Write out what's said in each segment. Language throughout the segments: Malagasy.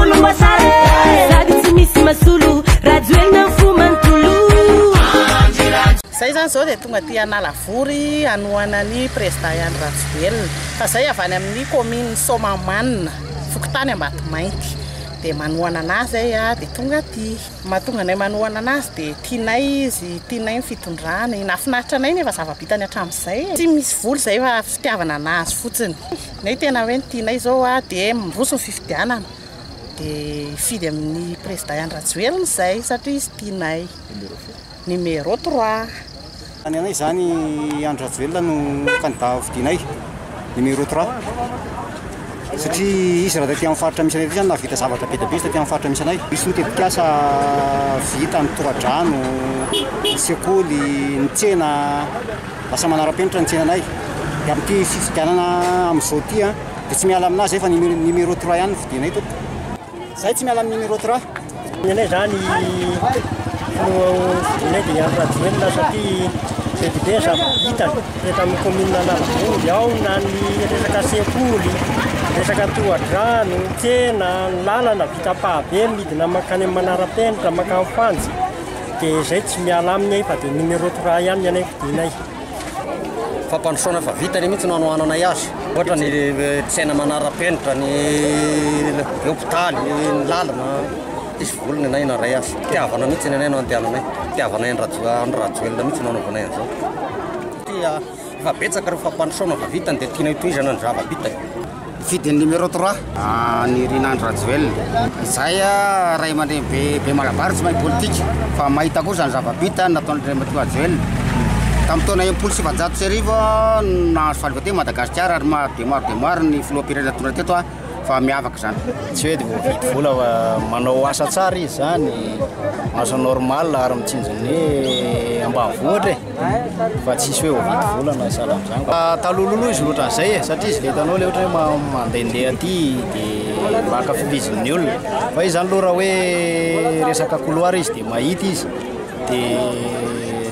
volomboasary. Sady tsy misy masolo, Rajoelina ny fo manontolo. Zay zany zao dia tonga aty Analavory hanohana ny Président Andry Rajoelina. Fa zay avy any amin'ny commune Soamahamanina, fokontany Ambatomainty. Dia manohana anazy zay dia tonga aty. Mahatonga anay manohana anazy dia tianay izy, tianay ny fitondrany. Nahafinaritra anay nefa zava-bitany hatramin'izay. Tsy misy vola izay fa fitiavana anazy fotsiny. Nay tena hoe ny tianay zao dia miroso ny fifidianana. Dia hifidy amin'ny Président Andry Rajoelina izay satria izy tianay. Numéro 3. Ny anay zany Andry Rajoelina no candidat hofidianay numéro 3 satria izy raha taty amin'ny faritra misy anay aty zany nahavita zavatra be dia be izy taty amin'ny faritra misy anay. Misy ny tetikasa vita ny tora-drano, ny sekoly, ny tsena, lasa manara-penitra ny tsenanay. Dia amin'ity fifidianana amin'izao ity a, dia tsy miala aminazy zay fa numéro 3 ihany no fidianay tompoko. Zay tsy miala amin'ny numéro 3. Ny anay zany filoha fidinay dia Andry Rajoelina satria be dia be ny zava-bitany teto amin'ny commune Analavory, ao na ny resaka sekoly, resaka tohadrano, tsena, ny lalana vita pavé midina mankany amin'ny manara-penitra, mankany Fanjy, dia zay tsy miala aminy fa dia numéro 3 ihany ny anay fidinay. Fampandrosoana efa vitany mihitsy no hanohananay azy. Ohatra ny tsena manara-penitra, ny hopitaly, ny lalana. Tsisy vola ny anay na iray aza. Fitiavana mihitsy ny anay no andehananay. Fitiavanay Andry Rajoelina mihitsy no anaovanay an'izao. Satria efa betsaka ireo fampandrosoana efa vitany dia tianay tohizana ny zava-bitany. Hifidy ny numéro 3, Nirina Andry Rajoelina. Izahay ray aman-dreny be be malabary tsy mahay politika fa mahita kosa ny zava-bita nataon'Andriamatoa Rajoelina. Tamin'ny taona 1960 no nahazo fahaleovantena Madagasikara ary maro dia maro dia maro ny filoham-pirenena tonga teto fa miavaka izany. Tsy hoe dia voavidy vola fa manao asa tsara izy izany, asa normal ary mitsinjo ny ambanivohitra e. Fa tsisy hoe voavidy vola na sahala amin'izany. Taloha izy ohatran'izay e, satria izy le hitanao le ohatra hoe mandehandeha aty dia maka filizin'ny olona. Fa izy zany aloha raha hoe resaka couloir izy dia mahita izy. Dia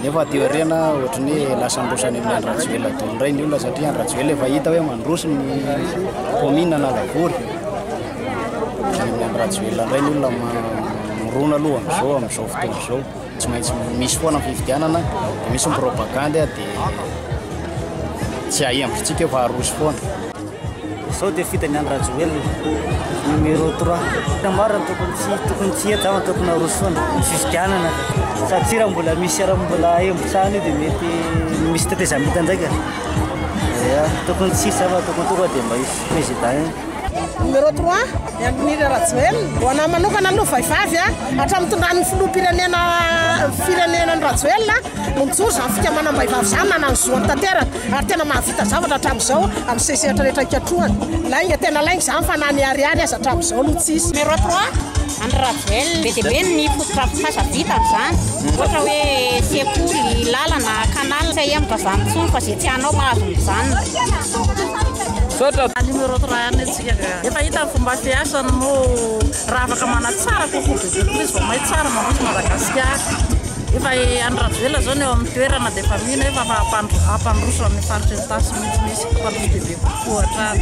nefa aty aoriana ohatran'ny hoe lasa miroso any amin'ny Andry Rajoelina daholo indray ny olona satria Andry Rajoelina efa hita hoe mandroso ny commune Analavory. Any amin'ny Andry Rajoelina indray ny olona mirona aloha amin'izao amin'izao fotoana izao. Tsy maintsy misy foana ny fifidianana, dia misy ny propagandy dia tsy ahiambrintsika eo fa aroso foana. Izao dia fidiny Andry Rajoelina, numéro 3. Tena marina tokony tsy tokony tsy eto zany tokony aroso foana ny fifidianana satria raha mbola misy raha mbola ahembotsahana io dia mety misy tetezamita ndraika. Ya, tokony tsy hisy zany fa tokony tonga dia mba hisy président ihany. Numéro 3, Andry Nirina Rajoelina. Ho anahy manokana aloha vehivavy a, hatramin'ny nitondran'ny filoham-pirenena firenena an'i Rajoelina no nijoro izany fikambanam-bahivavy izany nanana ny zoany tanteraka ary tena mahavita zavatra hatramin'izao amin'ny sehatra rehetra ikatrohany. Lainga tena lainga izany fa na ny ariary aza hatramin'izao aloha tsisy. Numéro 3, Andry Rajoelina. Be dia be ny fotodrafitrasa vitany izany, ohatra hoe sekoly, lalana, canal. Tsy ahemotra izany intsony fa izay tsy hanao mahazo mijanona. Misaotra. Numéro 3 ihany antsika ka. Efa hita ny fomba fiasany moa raha afaka manatsara kokoa bebe koa izy vao may tsara mandroso Madagasikara. Efa i Andry Rajoelina zao no eo amin'ny toerana dia efa mino aho fa hampandroso amin'ny faritra Itasy mihitsy misy hampandroso bebe kokoa hatrany.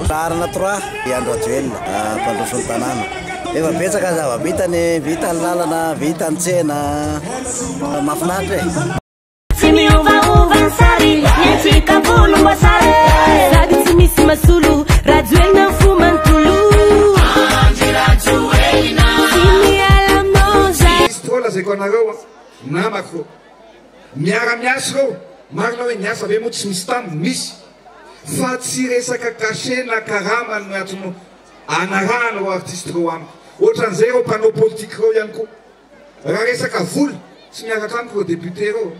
Laharana 3, i Andry Rajoelina, hampandroso ny tanàna. Efa betsaka ny zava-bitany, vita ny lalana, vita ny tsena, mahafinaritra e. Tsy miovaova ny sary, ny antsika volomboasary. Sady tsy misy masolo, Rajoelina ny fo manontolo. Andry Rajoelina. Tsy miala aminao zay. Misy toa lazaiko anareo a, namako reo, miara miasa reo, marina hoe ny asa ve moa tsy misy tambiny, misy, fa tsy resaka cachet na karama no antony anarahana reo artiste reo amiko, ohatran'izay reo mpanao politique reo ihany koa. Raha resaka vola, tsy miaraka amiko ireo député ireo.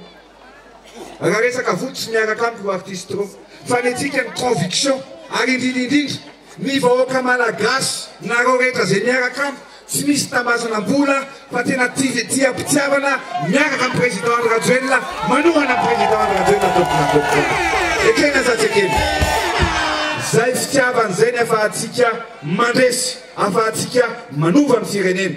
Raha resaka vola, tsy miaraka amiko ireo artiste ireo. Fa ny antsika ny conviction, ary indrindra indrindra, ny vahoaka malagasy, nareo rehetra izay miaraka amiko, tsy misy tambazanam-bola fa tena tia tia am-pitiavana miaraka amin'ny président Andry Rajoelina, manohana ny président Andry Rajoelina tompon'andraikitra. Ekena sa tsy ekena? Izay fitiavana izay ny afahantsika mandresy, afahantsika manova ny firenena.